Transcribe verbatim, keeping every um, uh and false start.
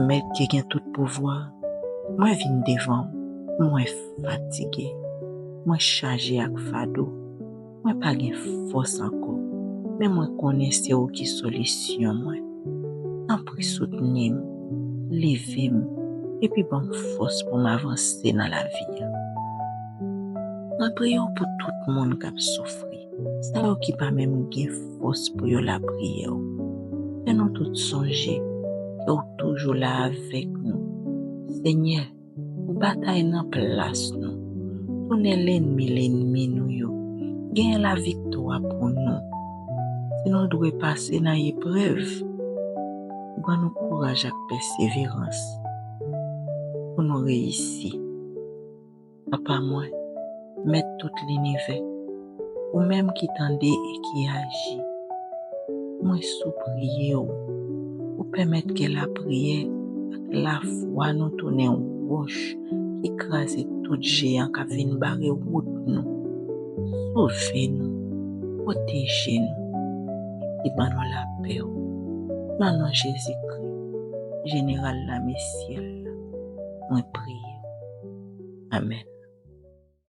Mèt ki gen tout pouvwa, mwen vin devan w, mwen fatige, mwen chaje ak fado, mwen pa gen fòs ankò, men mwen konnen se ou ki solisyon mwen. Tanpri soutni m, leve m, epi ban m fòs pou m avanse nan lavi a. Mwen priye w pou tout moun k ap soufri, sa yo ki pa menm gen fòs pou yo lapriyè w. Fè nou tout sonje ke w toujou la avèk nou. Senyè, batay nan plas nou. Tounen lènmi lènmi nou yo. Genyen laviktwa pou nou. Si nou dwe pase nan eprèv, ban nou kouraj ak pèseverans pou nou reyisi. Papa mwen, Mèt tout linivè, ou menm ki tande e ki aji, mwen sipliye w pou pèmèt ke lapriyè ak lafwa nou tounen wòch ki kraze tout jeyan k ap vin bare wout nou. Sove nou, pwoteje nou, epi ban nou lapè w. Nan non Jezikri, Jeneral lame syèl la, mwen priye. Amèn.